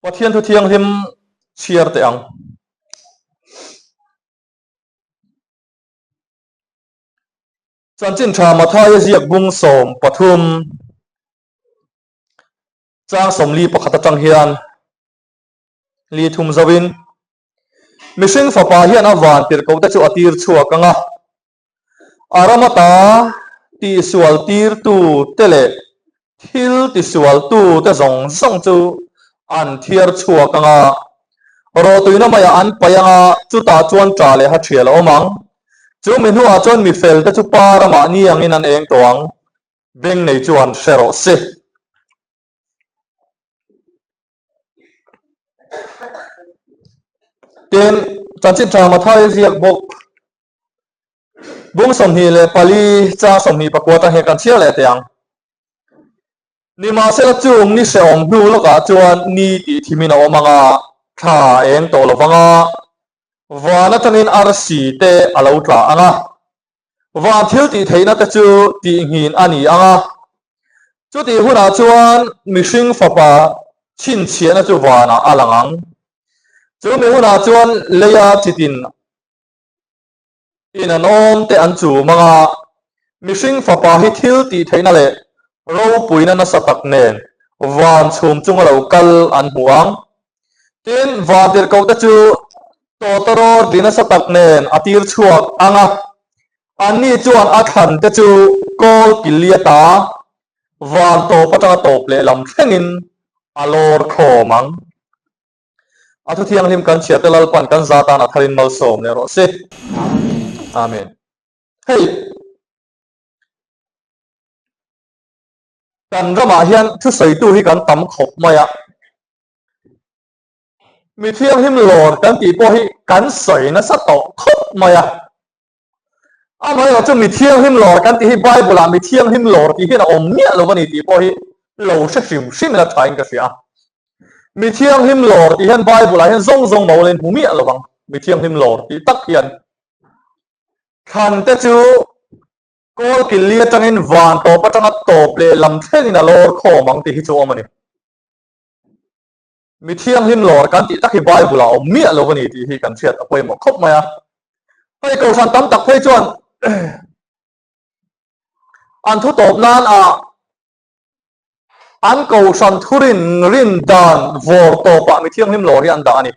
Pathian thu thianghlim chhiar teh ang. Chanchin tha Mathaia ziak bung 13 chang 41 atang hian li thum zoin mihring fapa hian a van tirhkoh te chu a tir chhuak ang a, A ram ata tihsual tirtu te leh thil tisual tu te zawng zawng chu an thiar chhuak ang a, rawhtuina maiah an paih ang a, chutah chuan ṭah leh ha ṭhial a awm ang. Chu mi hnuah chuan mi fel te chu pa ramah ni angin an eng tawh ang, beng nei chuan hre rawh se. Tin, chanchin ṭha Mathaia ziak bawk. Bung 24 chang 29 atang hian kan chhiar leh teh ang. Nimahsela chung ni hrehawm hnu lawkah chuan ni tih thimin a awm ang a, thla a eng tawh lo vang a, van atangin arsi te a lo tla ang a, van thil tih theihna te chu tihnghin a ni ang a. Chutih hunah chuan mihring fapa chhinchhiahna chu vanah a lang ang. Chu mi hunah chuan leia chitin In an awm te an chum ang a, mihring fapa hi thil tih theihna leh ropuina nasa tak nen van chhum chunga lo kal an hmu ang. Tin, van tirhkoh te chu tawtawraw ri nasa tak nen a tir chhuak ang a, anni chuan a thlan te chu kawl kili ata van tawp atanga tawp lehlam thlengin a lawr khawm ang. A thu thianghlim kan chhiat te Lalpan kan za tan a tharin malsawm leh rawh se. Amen. Hei kan ramah hian thusawitu hi kan tam khawp mai a. Mi thianghlim lawr kan tih pawh hi kan sawi nasa tawh khawp mai a. Amaherawh chu mi thianghlim lawr kan tih hi Bible ah mi thianghlim lawr tih hian a awm miah lo a ni tih pawh hi lo hre hrim hrim ila thain ka hria a. Mi thianghlim lawr tih hian Bible ah hian zawng zawng mo la in hmu miah lo vang. Mi thianghlim lawr tih tak hian thlan te chu kawl killi atangin van tawp atanga tawp leh lam thlengin a lawr khawm ang tih hi chu awm a ni. Mi thianghlim lawr kan tih tak hi Bible ah awm miah lo a ni tih hi kan hriat a pawimawh khawp mai a. Hei kohhran tam tak phei chuan an thu tawp nan a an kohhran thurin rin dan vawr tawpah mi thianghlim lawr hi an dah a ni.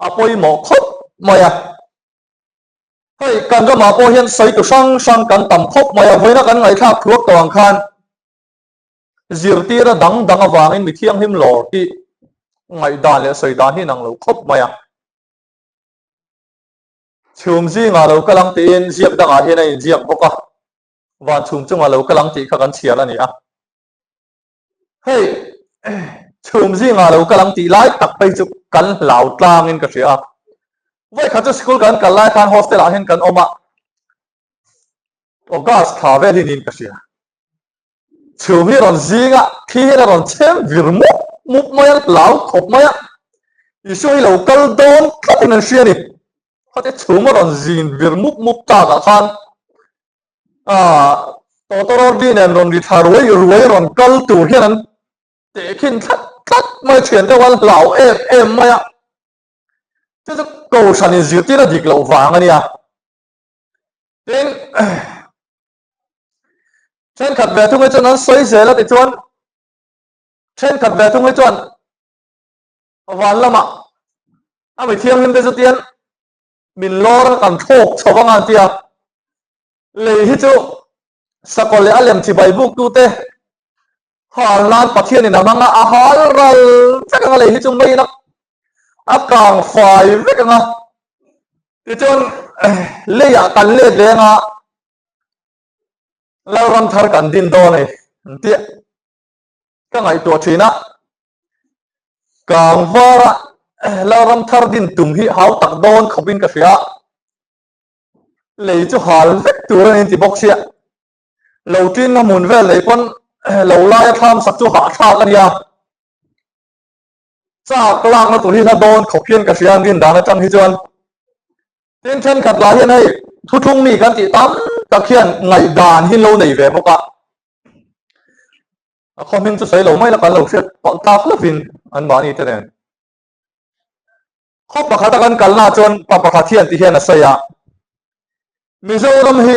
A pawimawh khawp mai a. Hei kan ramah pawh hian sawi tu hrang hrang kan tam khawp mai a, vawiina kan ngaihthlak thuak tawh ang khan Zirtira dang dang avangin mi thianghlim lawr hi ngaihdan leh sawi dan hi inang lo khawp mai a. Chhum zingah lo kal ang tiin ziak dangah hian a inziak bawk a, van chhum chungah lo kal ang tih kha kan chhiar a ni a. Hei, chhum zingah lo kal ang tih lai tak phei chu kan hlau tlangin ka hria a. Vawikhat chu sikul kan kal lai khan hostel ah hian kan awm a, August thla vel hi niin ka hria. Chhum hi rawn zing a, thi hian a rawn chhem vir mup mup mai a, hlau khawp mai a. Isua hi lo kal dawn tlatin an hria a ni. Khawte chhum a rawn zin vir mup mup takah khan ah tawtawrawr di nen rawn ri thla ruai ruai rawn kal tur hian an tehkhin tlat tlat mai a, thian deuh an hlau em em mai a. Chu chu kohhran inzirtir a dik loh vang a nia. Tin, thenkhat ve thung hi chuan an sawi zel a tichuan thenkhat ve thung hi chuan van lamah a mi thianghlim te chu tian min lawr a kan thlawk chho vang a an ti a, lei hi chu sakawlh leh a lem chibai buk tu te hal nan Pathianin a hmang a, a hal ral vek ang a lei hi chu meiin a a kang fai vek ang a, tichuan leiah kan let leng a, Lalram thar kan din dawn a ni an ti a, ka ngaihtuah thin a, kang vara Lalram thar din tum hi hau tak dawn khawpin ka hria a, lei chu hal vek tur a ni an ti bawk sia. Lo tin a hmun vel nei pawn lo laia thlam sak chu hahthlak a nia. Chak lakna tur hi hla dawn khawp hian ka hria an rin dan atang hi chuan. Tin thenkhat lah hian hei thuthlung mi kan tih tam tak hian ngaihdan hi lo nei ve bawk a. A khaw hming chu sawi lo mai la kan lo hriat palh tak lovin Anmahni te nen. Khaw pakhata kan kalna chuan pa pakhat hian ti hian a sawi a, Mizoram hi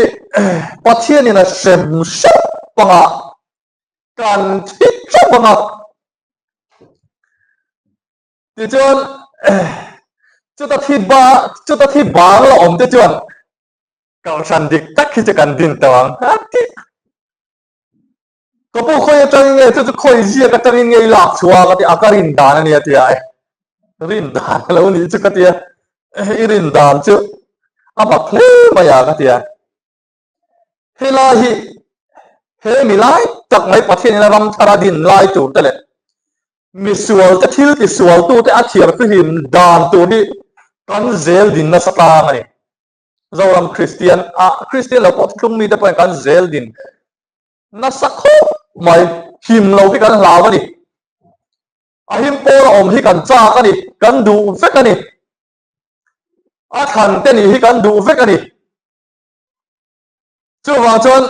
Pathianin a hrem hrep anga kan thi hrep anga. Tichuan chuta thi ba chuta thi bang la awm te chuan kohhran dik tak hi chu kan din tawh ang a ti. Ka pu khawi atangin nge chu chu khawi ziak atangin nge i lak chhuah a ka ti a, ka rin dan a nia ti a e. Rin dan a lo nih chu ka ti a, i rin dan chu a mak hle mai a ka ti a. Helai hi he mi lai tak mai Pathianin a ram thar a din lai tur te leh misual te thil tisual tu te a thiar fihlim dan tur hi kan zel din nasa tlang a ni. Zoram Kristian a Kristian lo pawh thuthlung mite pawhin kan zel din nasa khawp mai. Him lo hi kan hlau a ni. A him pawl a awm hi kan chak a ni, kan duh vek a ni. A thlan te nih hi kan duh vek a ni. Chuvang chuan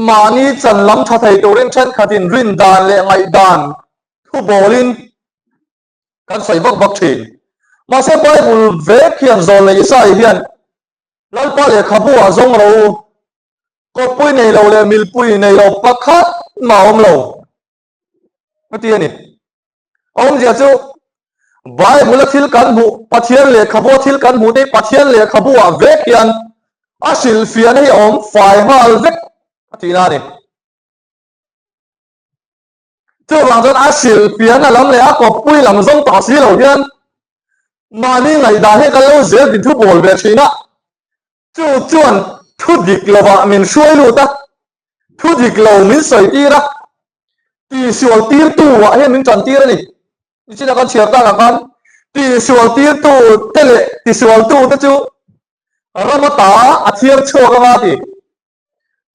mahni chan lam tha thei turin thenkhatin rin dan leh ngaihdan thu bawlin kan sawi vak vak thin. Mahse Bible vek hian zawl leh Isai hian Lalpa lehkhabu ah zawng ro u, kawppui nei lo leh milpui nei lo pakhat mah a awm lo a ti a ni. A awmzia chu Bible a thil kan hmuh, Pathian lehkhabu a thil kan hmuh te hi Pathian lehkhabu ah vek hian a hrilhfiahna hi a awm fai nghal vek a tihna a ni. Chuvang chuan a hrilhfiahna lam leh a kawppui lam zawng tawh si lo hian mahni ngaihdan hi kan lo zel din thu bawl ve thin a, chu chuan thu dik lovah min hruai lut a, thu dik lo min sawi tir a, tihsual tirtu ah hian min tan tir a ni. Nichina kan chhiar takah khan tihsual tirtu te leh tisualtu te chu ram ata a thiar chhuak anga ti.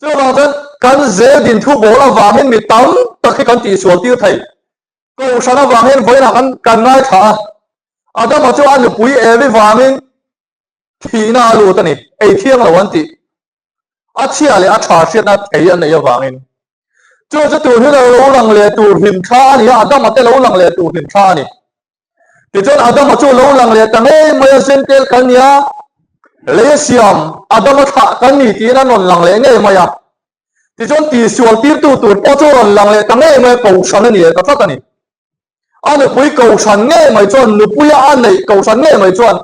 Chuvang chuan kan zel din thu bawl avangin mi tam tak hi kan tihsual tir thei. Kohhran avangin vawiinah kan kan ngaithla a, Adama chu a nupui Evi vangin thihna a lut a ni, ei thiang lo an tih. A chhia leh a tha hriatna thei an neih avangin. Chu chu tur hi lo lang leh tur hlim tha a ni a, Adama te lo lang leh tur hlim tha a ni. Tichuan Adama chu lo lang leh ta ngei mai a, Zentel kan ni a, lei a siam Adama thlah kan ni tiin a rawn lang leh ngei mai a. Tichuan tihsual tirtu tur pawh chu a rawn lang leh ta ngei mai a, Kohhran a ni leh ta tlat a ni. A nupui Kohhran ngei mai chuan nupuia a neih Kohhran ngei mai chuan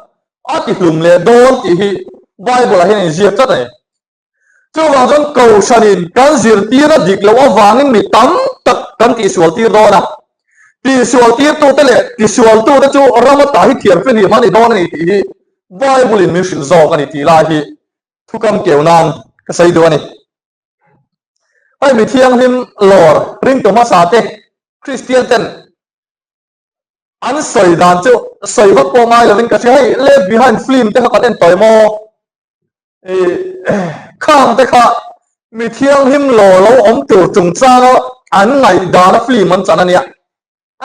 a tihlum leh dawn tih hi Bible-ah hian a inziak tlat a ni. Chuvang chuan Kohhranin kan zirtirna dik loh avangin mi tam tak kan tihsual tir dawn a. Tihsual tirtute leh tisualtute chu ram ata hi thiar fihlim a ni dawn a ni tih hi Bible-in min hrilh zawk a ni tih lai hi thukam keu nan ka sawi duh a ni. Hei mi thianghlim lawr ringtu hmasa te Kristian ten An sawi dan chu sawi vak pawh ngai lovin ka hria, hei Left Behind film te kha kan en tawh em aw? Ih khang te kha mi thianghlim law lo awm tur chungchanga an ngaihdana film an chan a nia,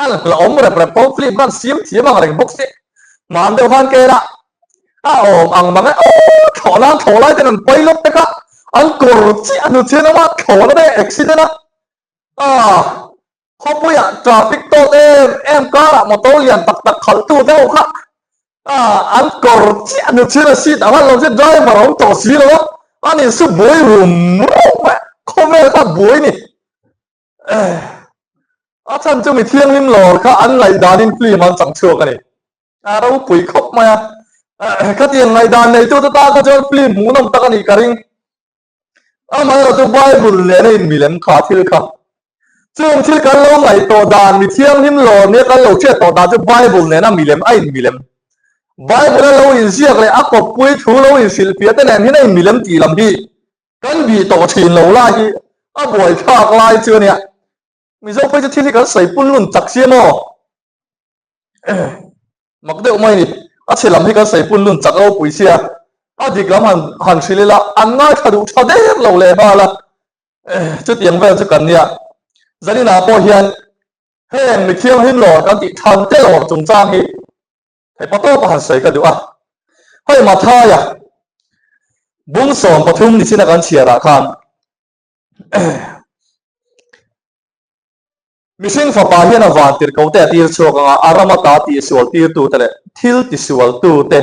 a la awm rep rep pawh film khan siam thiam ang reng bawk si, hman deuh khan kela a awm ang mang e aw thlawh nan thlawh lai ten an pilot te kha an kawr chiah hnu chian awm a thlawhna te accident a ah. Khawpuiah traffic tawt em em karah motor lian tak tak khalhtu deuh kha an kawr chiah nu chin a seat ang a lo che driver a awm tawh si lo a, an insu buai rum rum mai a, khawvel kha buai ni. A chhan chu mi thianghlim lawr kha an ngaihdanin film an chang chhuak a ni. A ropui khawp mai a, khatiang ngaihdan neitute tan kha chuan film hmuhnawm tak a nih ka ring. Amaherawh chu Bible nena inmilem kha thil kha. Chung thil kan lo ngaih tawh dan, mi thianghlim lawr nia kan lo hriat tawh dan chu Bible nena milem a inmilem. Bible a lo inziak leh a kawppui thu lo inhrilhfiah te nen hian a inmilem tih lam hi kan bih tawh thin lo lai hi a buaithlak lai chu a nia. Mizo phei chu thil hi kan sawi punlun chak si emaw? Mak deuh mai ni. A chhe lam hi kan sawi punlun chak ropui sia, a dik lam han han hrilh ila an ngaithla duh tha der lo leh nghal a. Chutiang vel chu kan nia. Zaninah pawh hian heng mi thianghlim lawr kan tih than te lawr chungchang hi theipa tawpa han sawi ka duh a. Hei Mathaia bung 13 ni china kan chhiarah khan. Mihring Fapa hian a vantirhkote a tir chhuak anga a ram ata tihsualtirtute leh thil tisualtute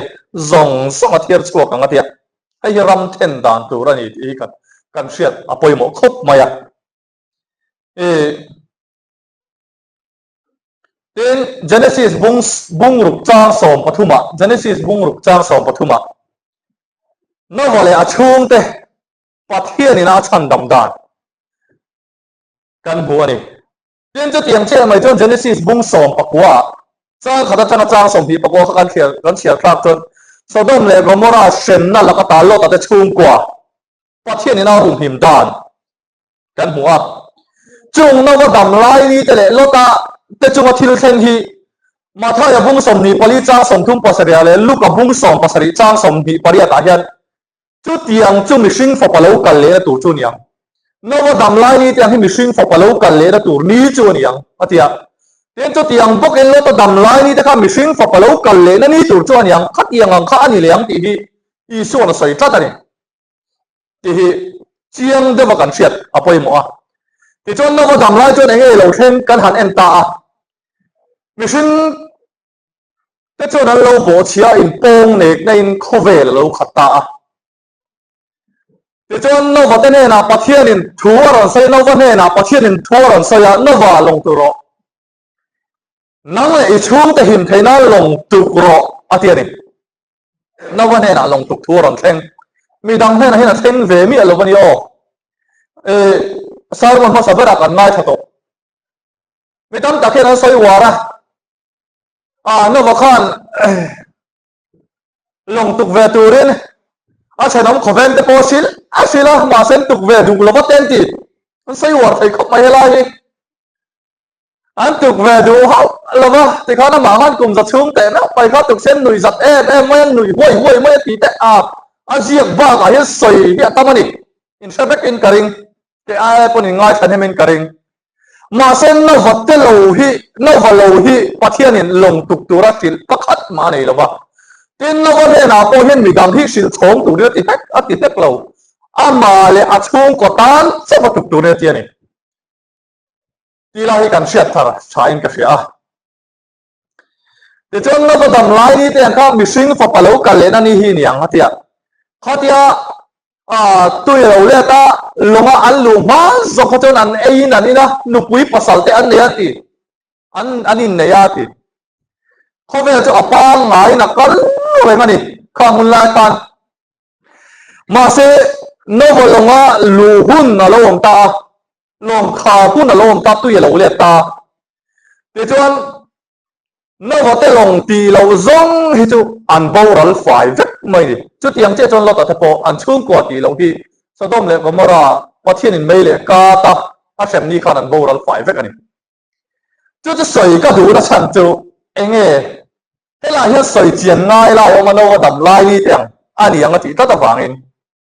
zawng zawng a thiar chhuak ang a ti a. Hei hi ram then dan tur a ni tih hi kan kan hriat a pawimawh khawp mai a. Tin, Genesis bung bungruk chang sawmpathumah, Genesis bungruk chang sawmpathumah, Nova leh a chhungte Pathianin a chhandam dan kan hmu a ni. Tin, chutiang chiah mai chuan Genesis bung 14ah, chang khat atanga chang 24 kha kan thliar kan chhiar thlak chuan Sodom leh Gomorrah hremna laka ta Lota te chhungkua Pathianin a humhim dan kan hmu a. Chung Nova dam lai ni te leh Lota te chunga thil thleng hi Mathaia bung 24 chang 37 leh Luka bung 17 chang 28 ah hian Chutiang chu mihring fapa lo kal lehna tur chu a ni ang. Nova dam lai ni te ang hi mihring fapa lo kal lehna tur ni chu a ni ang, a ti a. Tin, chutiang bawkin Lota dam lai ni te kha mihring fapa lo kal lehna ni tur chu a ni ang, khatiang ang kha a ni leh ang tih hi Isua'n a sawi tlat a ni tih hi chiang deuha kan hriat a pawimawh a. Tichuan Nova dam lai chuan eng nge lo thleng kan han en ta a. Mihring te chuan an lo bawhchhia in pawng nekna in khawvel a lo khat ta a. Tichuan Nova te hnenah Pathianin thu a rawn sawi, Nova hnenah Pathianin thu a rawn sawi a, Nova lawng tur rawh. Nang leh i chhungte him theih nan lawng tuk rawh a ti a ni. Nova hnenah lawng tuk thu a rawn thleng. Midang hnenah hian a thleng ve miah lo a ni aw. E, sermon hmasa berah kan ngaithla tawh. Mi tam tak hian an sawi uar a. Ah, Nova khan lawng tuk ve turin a thenawm khawveng te pawh hrilh a hrilh a, mahse an tuk ve duh lova te an ti. An sawi uar thei khawp mai helai hi. An tuk ve duh hauh lova, tikhan amah khan kum za chhung teh meuh mai kha tuk sen nuih zat em em mai a, nuih huai huai mai a ti teh a, a ziak bakah hian sawi hi a tam a ni. Inhre vekin ka ring. Kei ai pawn in ngaithla hnem in ka ring. Mahse Nova te lo hi, Nova lo hi Pathianin lawng tuk tura hrilh pakhat mah a nei lo va. Tin, Nova hnenah pawh hian midang hi hrilh chhawng turin a ti hlek, a ti hlek lo. Amah leh a chhungkaw tan chauh a tuk turin a ti a ni. Tih lai hi kan hriat thar thain ka hria a. Tichuan Nova dam lai ni te ang kha mihring fapa lo kal lehna ni hi ni ang a ti a. Khatia tui a lo let a, lawnga an luh hma zawk kha chuan an eiin an in a, nupui pasal te an nei a ti. An an innei a ti. Khawvel chu a pangngaiin a kal reng a ni kha hmun lai khan. Mahse Nova lawnga luh hun a lo awm ta a, lawng khar hun a lo awm ta, tui a lo let ta. Tichuan Nova te lawng tih loh zawng hi chu an boral fai vek mai ni. Chutiang chiah chuan Lota te pawh an chhungkua tih loh hi Sodom leh Gomorrah Pathianin mei leh kata a hrem ni khan an boral fai vek a ni. Chu chu sawi ka duhna chhan chu eng nge? Helaiah hian sawi chian ngai lai awm a Nova dam lai ni te ang a ni ang a tih tlat avangin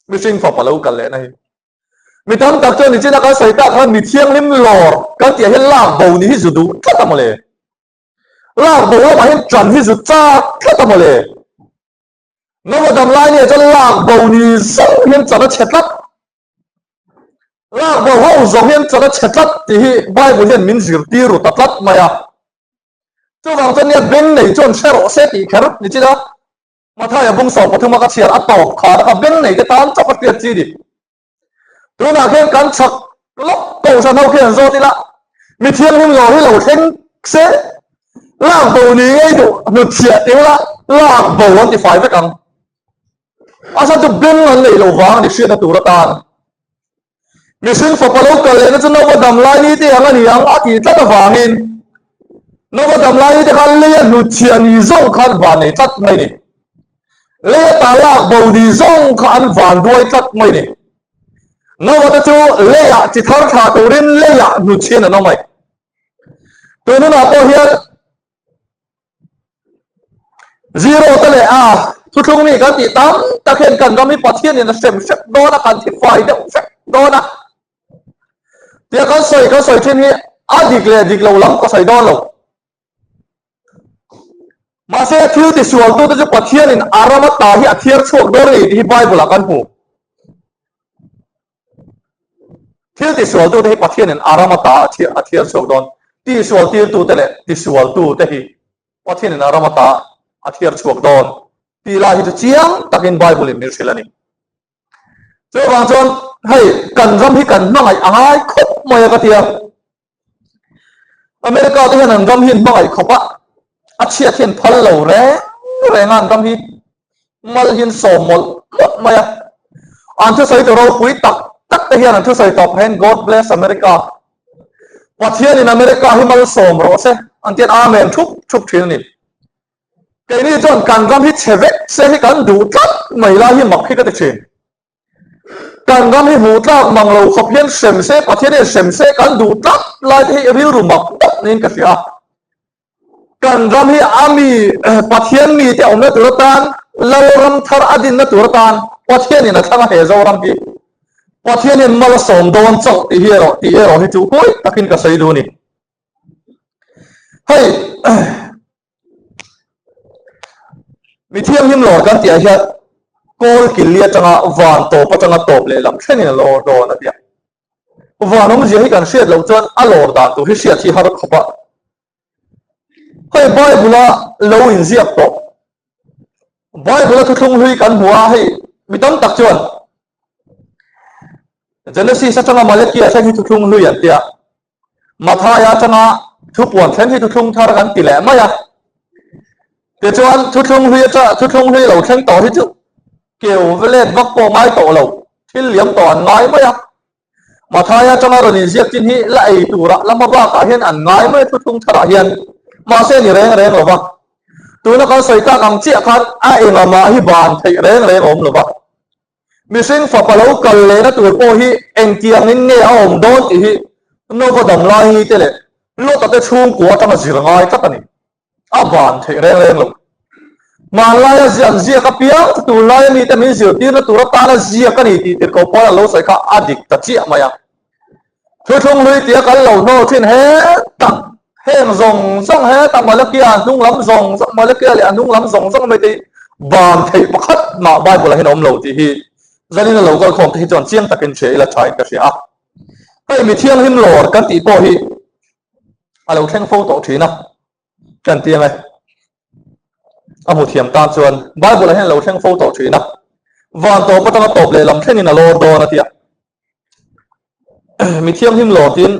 mihring fapa lo kal lehna hi. Mi tam tak chuan nichina kan sawi tak khan mi thianghlim lawr kan tih ah hian lak bo ni hi zu duh tlat a mawle. Lak bo lamah hian ṭan hi zu chak tlat a mawle. Nova dam lai ni ah chuan lak bo ni zawng hian chan a chhe tlat. Lak bo ho zawng hian chan a chhe tlat tih hi Bible hian min zirtir ru ta tlat mai a. Chuvang chuan nia beng nei chuan hre rawh se tih kher nichina Mathaia bung 13 a ka chhiar a tawp khan a beng nei te tan chauh a hriat chi ni. Tunah khian kan chhak lawk kohhran ho khian zawt ila mi thianghlim lo hi lo thleng se lak bo ni ngei duh hnutchhiah ti ula lak bo an ti fai vek ang. A chhan chu beng an neih loh vang a ni hriatna tur atan. Mihring fapa lo kal lehna chu Nova dam lai ni te ang a ni ang a tih tlat avangin Nova dam lai ni te khan leia hnutchhiah ni zawng khan van nei tlat mai ni. Leia ta lak bo ni zawng kha an van duai tlat mai ni. Nova te chu leiah chi thar thla turin leiah hnutchhian an awm mai. Tun hunah pawh hian Zero te leh a thuthlung mi kan tih tam tak hian kan ram hi Pathianin a hrem hrep dawn a, kan thi fai deuh vek dawn a. Tia kan sawi kan sawi thin hi a dik leh dik lo lam ka sawi dawn lo. Mahse thil tisualtute chu Pathianin a rama ta hi a thiar chhuak dawn a ni tih hi Bible-ah kan hmu. Thil tisualtute hi Pathianin a rama ta a thiar chhuak dawn. Tihsual tirtute leh tisualtute hi Pathianin a ram ata a thiar chhuak dawn tih lai hi chu chiang takin Bible-in min hrilh a ni. Chuvang chuan hei kan ram hi kan hmangaih a ngai khawp mai a ka ti a. America te hian an ram hi an hmangaih khawp a, a chhiat hian phal lo reng reng a an ram hi mal hian sawm mawlh mawlh mai a. An thusawi tu ropui tak tak te hian an thusawi tawp hian God bless America Pathianin America hi malsawm rawh se an tian amen thup thup thin a ni. Keini chuan kan ram hi chhe vek se hi kan duh tlat mai lai hi mak hi ka ti thin. Kan ram hi hmuh tlak mang lo khawp hian hrem se, Pathian hian hrem se kan duh tlat lai te hi rilru mak tak niin ka hria a. Kan ram hi a mi Pathian mite awmna tur atan, Lalram thar a dinna tur atan Pathianin a thlang a he Zoram hi. Pathianin mal a sawm dawn chauh tih hi erawh tih erawh hi chu huai takin ka sawi duh a ni. Hei Mi thianghlim lawr kan tihah hian kawl killi atanga van tawp atanga tawp lehlam thlengin a lawr dawn a ti a. Van awmzia hi kan hriat loh chuan a lawr dan tur hi hriat hi har khawp a. Hei Bible-a lo inziak tawh, Bible-a thuthlung hlui kan hmu a, hei mi tam tak chuan Genesis atanga Malakia thleng hi thuthlung hlui an ti a. Mathaia atanga thupuan thleng hi thuthlung thar kan ti leh mai a. Tichuan thuthlung hlui atanga thuthlung hlui lo thleng tawh hi chu keu let vak pawh ngai tawh lo, thil liam tawh an ngai mai a. Mathaia atanga rawn inziak chin hi la ei turah la hma bakah hian an ngai mai a thuthlung tharah hian mahse ni reng reng lo va. Tuna kan sawi tak ang chiah khan a engah mah hi ban theih reng reng a awm lo va. Mihring fapa lo kal lehna tur pawh hi engtiangin nge a awm dawn tih hi Nova dam lai hi te leh Lota te chhungkua atanga zir ngai tlat a ni. A ban theih reng reng lo. Hmanlaia an ziak apiang chu tunlaia mite min zirtirna tur atana ziak a ni tih tirhkoh pawn an lo sawi kha a dik ta chiah mai a. Thuthlung hlui tia kan lo hnawl thin he tak heng zawng zawng he tak Malakia a hnung lam zawng zawng Malakia leh a hnung lam zawng zawng mai te hi ban theih pakhat mah Bible ah hian a awm lo tih hi zanin a lo kal khawm te hi chuan chiang takin hria ila tha in ka hria a. Hei mi thianghlim lawr kan tih pawh hi a lo thleng fo tawh thin a kan ti ang e. A hmu thiam tan chuan Bible ah hian a lo thleng fo tawh thin a. Van tawp atanga tawp lehlam thlengin a lawr dawn a ti a. Mi thianghlim lawr tiin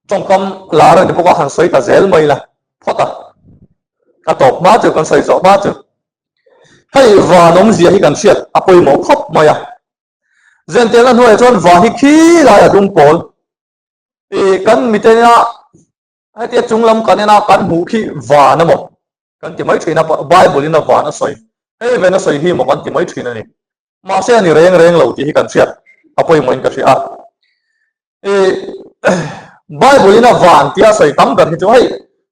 tawngkam lar a ni bawk a, han sawi ta zel mai la phawt a. A tawp hma chu kan sawi zawh hma chu. Hei van awmzia hi kan hriat a pawimawh khawp mai a. Zentelna hnuaiah chuan van hi khi lai a dum pawl. I kan mitena hetia chung lam kan en a kan hmuh khi van a maw kan ti mai thin a, Bible in a van a sawi. Hei ven a sawi hi maw kan ti mai thin a ni. Mahse a ni reng reng lo tih hi kan hriat a pawimawhin ka hria a. I Bible in a van tia sawi tam ber hi chu hei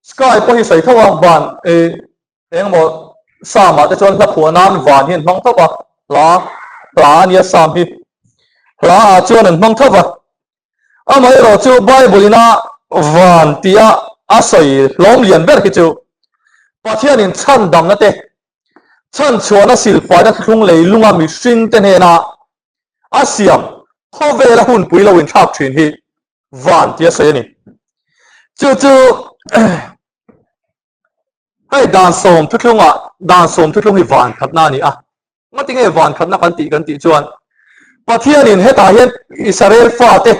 sky pawh hi sawi tho a van i engemaw Psalm ah te chuan hla phuah nan van hi an hmang tho va hla hla a nia Psalm hi hla ah chuan an hmang tho va. Amaherawh chu Bible in a van tia a sawi hlawm lian ber hi chu Pathianin chhandamna te Chhanchhuahna silfaina thlung leilunga mihringte hnena a siam khawvela hunpui lo inthlak thin hi van tia sawi a ni. Chu chu hei dan sawm thuthlungah dan sawm thuthlung hi van khatna a ni a. Ngatinge van khatna kan tih kan tih chuan Pathianin hetah hian Israel fate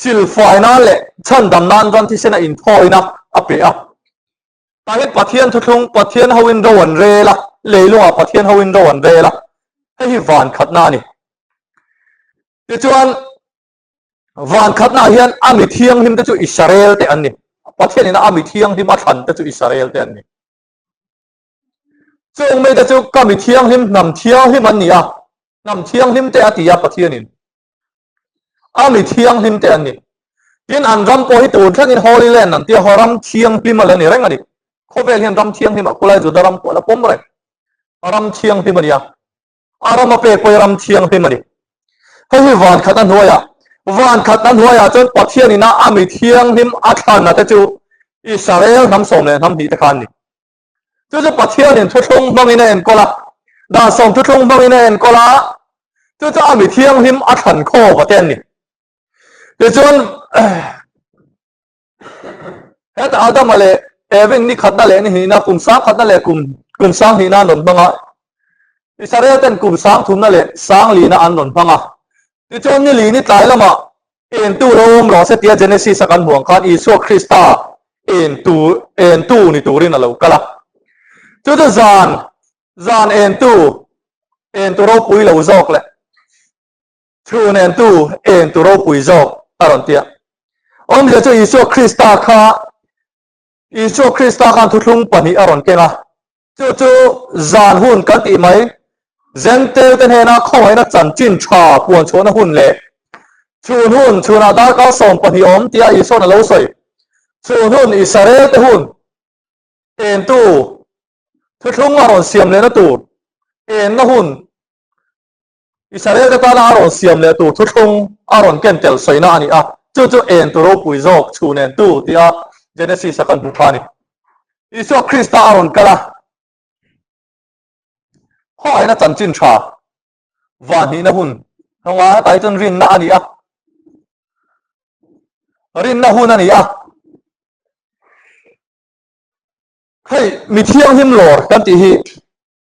silfai nan leh chhandam nan ran thisena inthawina a pe a. Tah hian Pathian thuthlung, Pathian hoin ro an rel a, leilungah Pathian hoin ro an rel a, hei hi van khatna a ni. Tichuan, van khatnaah hian a mi thianghlim te chu Israel te an ni. Pathian ina a mi thianghlim a thlan te chu Israel te an ni. Chung mite chu ka mi thianghlim, hnam thianghlim an ni a, hnam thianghlim te a ti a Pathianin. A mi thianghlim te an ni. Tin, an ram pawh hi tun thlengin Holy Land an tia, ram thianghlim a la ni reng a ni. Khawvel hian ram thianghlim ah khulai Juda ram pawh a la pawm reng. Ram thianghlim a ni a. A ram a pek pawh hi ram thianghlim a ni. Hei hi van khat a hnuaiah, van khat a hnuaiah chuan Pathian ina a mi thianghlim a thlanna te chu Israel hnam sawm leh hnam hnih te kha an ni. Chu chu Pathianin thuthlung hmangin a enkawl a, dan sawm thuthlung hmangin a enkawl a, chu chu a mi thianghlim a thlan khawva te an ni. Tichuan. Heta Adama leh Evin ni khatna leh ni hnihna, kum sang khatna leh kum kum sang hnihna an rawn hmang a. Israel ten kum sang thumna leh sang lina an rawn hmang a. Tichuan ni li ni tlai lamah entu lo awm rawh se tia Genesis a kan hmuh ang khan Isua Krista entu entu ni turin a lo kal a. Chu chu zan zan entu entu ropui lo zawk leh Chhun entu entu ropui zawk a rawn ti a. Awmzia chu Isua Krista kha Isua Krista khan thuthlung pahnih a rawn keng a. Chu chu zan hun kan tih mai Jentail te hnena khawngaihna chanchin tha puan chhuahna hun leh chhun hun chhunah darkar 12 awm tia Isua'n a lo sawi. Chhun hun Israel te hun entu thuthlung a rawn siam lehna tur enna hun Israel te tana a rawn siam leh tur thuthlung a rawn ken tel sawina a ni a, chu chu en tu ropui zawk chhun en tu tia Genesis a kan hmu kha a ni. Isua Krista a rawn kal a, khawngaihna chanchin tha van hnihna hun hnunga hetah hi chuan rinna a ni a, rinna hun a ni a. Hei mi thianghlim lawr kan tih hi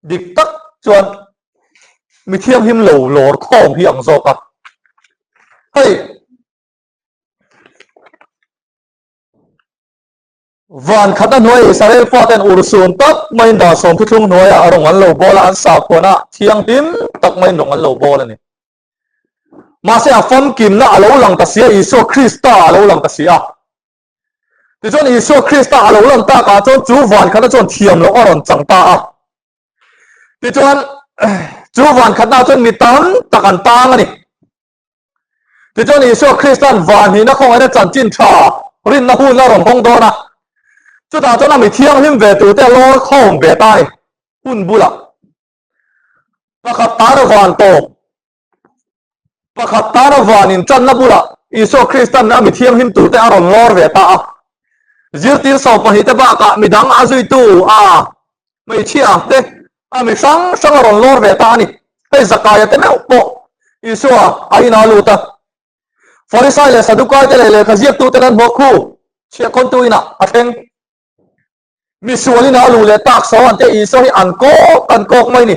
Dik tak chuan mi thianghlim lo lawr khawm hi ang zawk a. Hei van khat a hnuai Israel faten ursun tak maiin dan sawm thuthlung hnuaiah rawng an lo bawl a, an sakhuana thianghlim tak maiin rawng an lo bawl a ni. Mahse a famkimna a lo lang ta si a, Isua Krista a lo lang ta si a. Tichuan Isua Krista a lo lan takah chuan chu van khatna chuan thiam loh a rawn chang ta a. Tichuan chu van khatna chuan mi tam tak an tang a ni. Tichuan Isua Krista'n van hnihna khawngaihna chanchin tha rinna hun a rawn hawng dawn a. Chutah chuan a mi thianghlim ve turte a lawr khawm ve ta a ni hun bulah. Pakhat tana van tawp Pakhat tana van inṭanna bulah Isua Krista'n a mi thianghlim turte a rawn lawr ve ta a. Zirtir 12 te bakah midang a zuitu a hmeichhia te a mi hrang hrang a rawn lawr ve ta a ni. Hei Zakaia te meuh pawh Isua a inah a lut a. Farisai leh Sadukai te leh lehkha ziaktuten an hmuah khu chhiahkhawntu inah a thleng. Misual inah a luh leh tak so an tia Isua hi an kawk an kawk mai ni.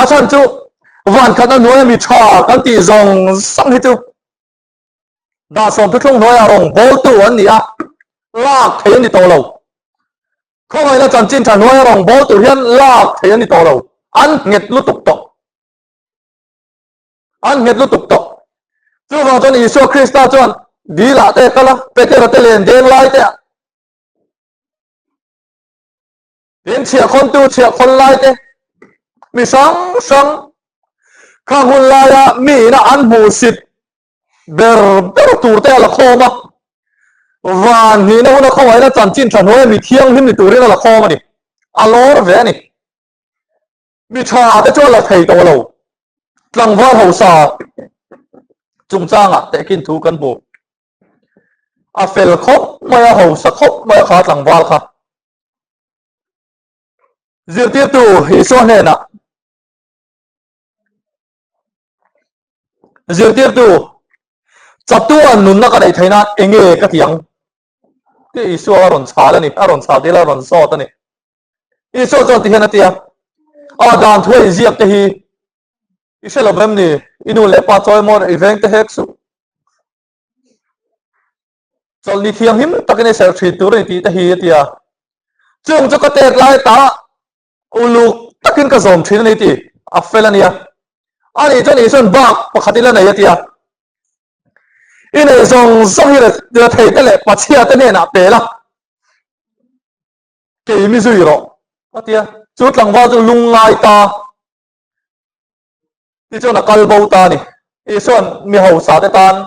A chhan chu van khat a hnuaia mi tha kan tih zawng zawng hi chu dah sawm thuthlung hnuaia rawng bawltu an ni a, lak thei an ni tawh lo. Khawngaihna chanchin tha hnuaia rawng bawl tur hian lak thei an ni tawh lo, an nghet lutuk tawh. An nghet lutuk tawh. Chuvang chuan Isua Krista chuan dilah te kal a, Petera te len deng lai te ah Tin chhiahkhawntu chhiahkhawn lai te, mi hrang hrang khang hun laia mi ina an hmuhsit ber ber tur te a la khawm a, van hnihna huna khawngaihna chanchin tha hnuaia mi thianghlim ni turin a la khawm a ni. A lawr ve a ni. Mi tha te chu a la thei tawh lo. Tlangval hausa chungchangah tehkhin thu kan hmu. A fel khawp mai a, hausa khawp mai a kha tlangval kha. Zirtirtu Isua hnenah Zirtirtu chatuan nunna ka neih theih nan enge ka ti ang? Tih Isua a rawn chhal a ni, a rawn chhal tir a rawn zawt a ni. Isua chuan ti hian a ti a, A dan thu a inziak te hi i hre lo em ni? I nu leh pa chawi maw i veng te hek suh. Chawlhni thianghlim takin i serh thin tur a ni tih te hi a ti a. Chung chu ka tet lai ta uluk takin ka zawm thin a ni tih a fel a nia. Ani chuan Isua'n bak pakhat ila nei a ti a. I nei zawng zawng hi rethei te leh pachhia te hnenah pe la, kei mi zui rawh a ti a. Chu tlangval chu lungngai ta. Tichuan a kal bo ta a ni. Isua'n mi hausa te tan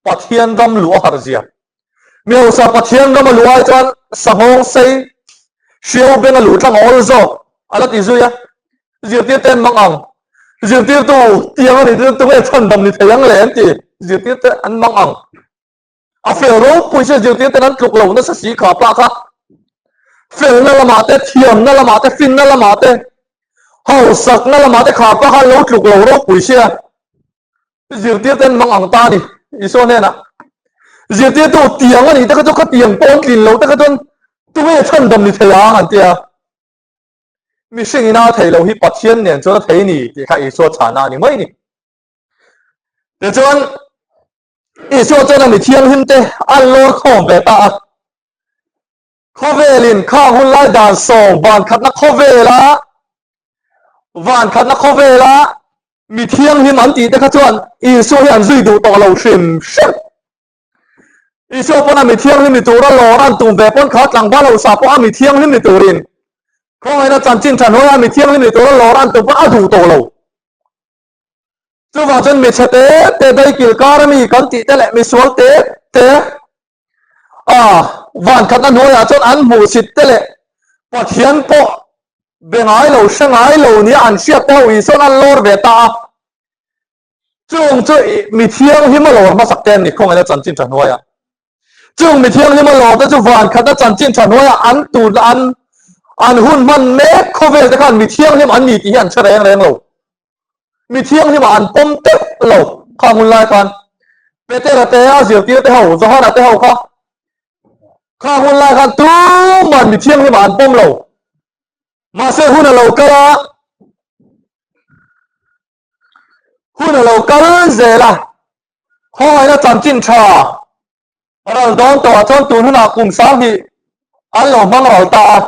Pathian ram luh a harh zia. Mi hausa Pathian ram a luh ai chuan sanghawng sei hriau beng a luh tlang a awl zawk a la ti zui a. Zirtirte an mang ang. Zirtirtu tiang a nih chu tunge chhandam ni thei ang le an ti. Zirtirte an mang ang. A fel ropui chu zirtir ten an tluk lo nasa si kha pa kha. Felna lamah te, thiamna lamah te, finna lamah te, hausakna lamah te kha pa kha lo tluk lo ropui sia. Zirtir ten mang ang ta ni Isua hnenah. Zirtirtu tiang a nih te kha chu khatiang pawh an tlin loh te kha chuan tunge chhandam ni thei ang an ti a. Mihring ina a theih loh hi Pathian nen chuan a thei ni tih kha Isua chhana a ni mai ni. Tichuan Isua chuan a mi thianghlim te a lawr khawm ve ta a. Khawvelin khang hun lai dan sawm van khatna khawvela van khatna khawvela mi thianghlim an tih te kha chuan Isua hi an zui duh tawh lo hrim hrim. Isua pawn a mi thianghlim ni tura lawr an tum ve pawn kha tlangval hausa pawh a mi thianghlim ni turin khawngaihna chanchin tha hnuaia mi thianghlim ni tura lawr an tum pawn a duh tawh lo. Chuvang chuan mi chhe te te daikil kar ami kan tih te leh misual te te a van khatna hnuaiah chuan an hmuhsit te leh Pathian pawh be ngai lo hre ngai lo nia an hriat te ho Isuan an lawr ve ta a. Chung chu mi thianghlim a lawr hmasak te an ni khawngaihna chanchin tha hnuaiah. Chung mi thianghlim a lawr te chu van khatna chanchin tha hnuaiah an tun an an hun hman mek khawvel te khan mi thianghlim an ni tih hi an hre reng reng lo. Mi thianghlim ah an pawm teuh lo khang hun lai khan. Petera te a zirtir te ho, Johana te ho kha khang hun lai khan tuman mi thianghlim ah an pawm lo. Mahse hun a lo kal a, Hun a lo kal zel a, khawngaihna chanchin tha ral dawn tawhah chuan tun hunah kum 2000 an lo hmang ral ta a.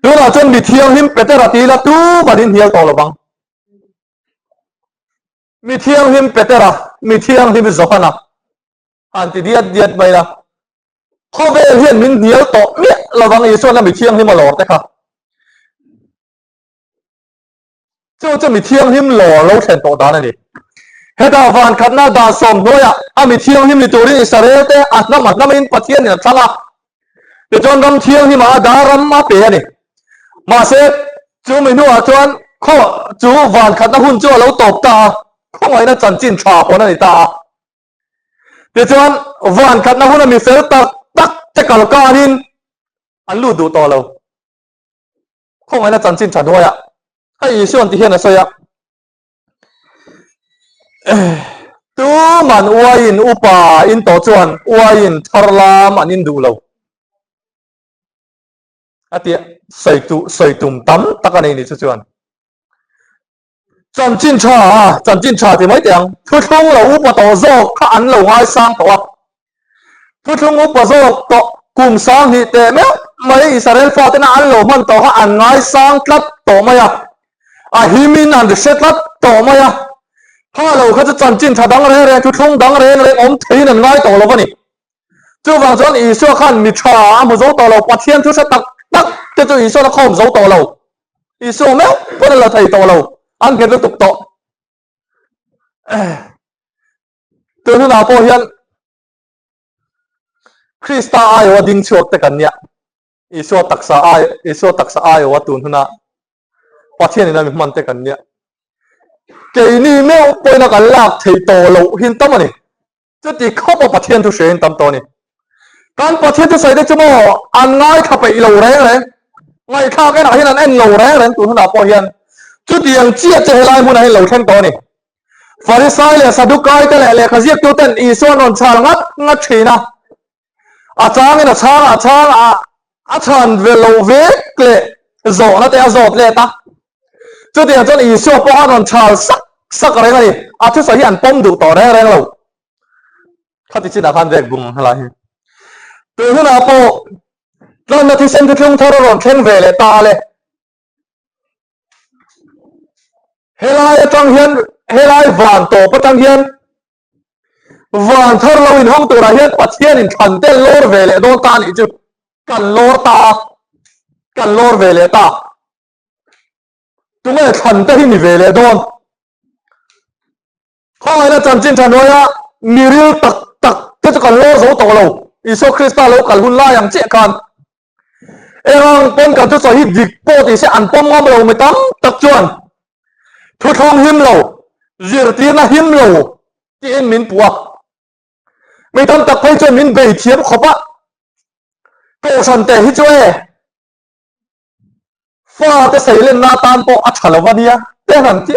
Tunah chuan mi thianghlim Petera ti ila tuman in hnial tawh lo vang. Mi thianghlim Petera, mi thianghlim Johana han ti diat diat mai la. Khawvel hian min hnial tawh miah lo vang Isuan a mi thianghlim a lawr te kha. Chu chu mi thianghlim lawr lo thlen tawh dan a ni. Hetah van khatna dan sawm hnuaiah a mi thianghlim ni turin Israel te a hnam a hnamin Pathianin a thlang a. Tichuan ram thianghlimah a dah ram a pe a ni. Mahse, chu mi hnuah chuan khaw chu van khatna hun chu a lo tawp ta a, khawngaihna chanchin tha hawn a ni ta a. Tichuan, van khatna huna mi fel tak tak te kal kanin an lut duh tawh lo. Khawngaihna chanchin tha hnuaiah hei Isuan ti hian a sawi a, Tuman uaiin upa in tawh chuan uaiin thar lam an in duh lo a tia sawi tu sawi tum tam tak a nei ni chu chuan. Chanchin tha a, chanchin tha ti mai teh ang. Thuthlung lo upa tawh zawk kha an lo ngaisang tawh a. Thuthlung upa zawk tawh kum 2000 teh meuh mai Israel fatena an lo hman tawh kha an ngaisang tlat tawh mai a. A himin an hre tlat tawh mai a. Kha lo kha chu chanchin tha dang reng reng, thuthlung dang reng reng awm theiin an ngai tawh lo a ni. Chuvang chuan Isua khan mi tha a hmu zo tawh lo, Pathian thu hre tak tak te chu Isuan a khawm zo tawh lo. Isua meuh pawn a la thei tawh lo, an nghet lutuk tawh. Tun hunah pawh hian Krista aiawha ding chhuak te kan nia. Isua taksa ai Isua taksa aiawha tun huna Pathian in a mi hman te kan nia. Keini meuh pawhin a kan lak thei tawh loh hin tam a ni. Chuti khawp a Pathian thu hriain tam tawh a ni. Kan Pathian thu sawi te chu maw an ngaithla peih lo reng reng. Ngaihthlak enah hian an en lo reng reng tun hunah pawh hian chutiang chiah chu helai hmunah hian lo thleng tawh a ni. Farisai leh Sadukai te leh lehkha ziaktu ten Isua an rawn chhal ngat ngat thin a. A changin a chhang a chhang a a chhan ve lo vek leh zawhna te a zawt let a. Chutiang chuan Isua pawh a rawn chhal sak sak reng a ni. A thusawi hi an pawm duh tawh reng reng lo. Khati chinah khan vek bung helai hi. Tun hunah pawh tlanna thisen thuthlung thar a rawn thleng ve leh ta a le. Helai atang hian helai van tawp atang hian Van thar lo inhawng turah hian Pathianin thlan te lawr ve leh dawn ta a nih chu. Kan lawr ta a, kan lawr ve leh ta. Tunge thlan te hi ni ve leh dawn? Khawngaihna chanchin tha hnuaia miril tak tak te chu kan lawr zo tawh lo. Isua Krista lo kal hun lai ang chiah khan Engang pawn kan thusawi hi dik pawh tih se an pawm ngam lo mi tam tak chuan thuthlung him lo, zirtirna him lo tiin min puh a. Mi tam tak phei chuan min bei thiam khawp a, Kohhran te hi chu e fate seilenna atan pawh a tha lo a nia te han ti.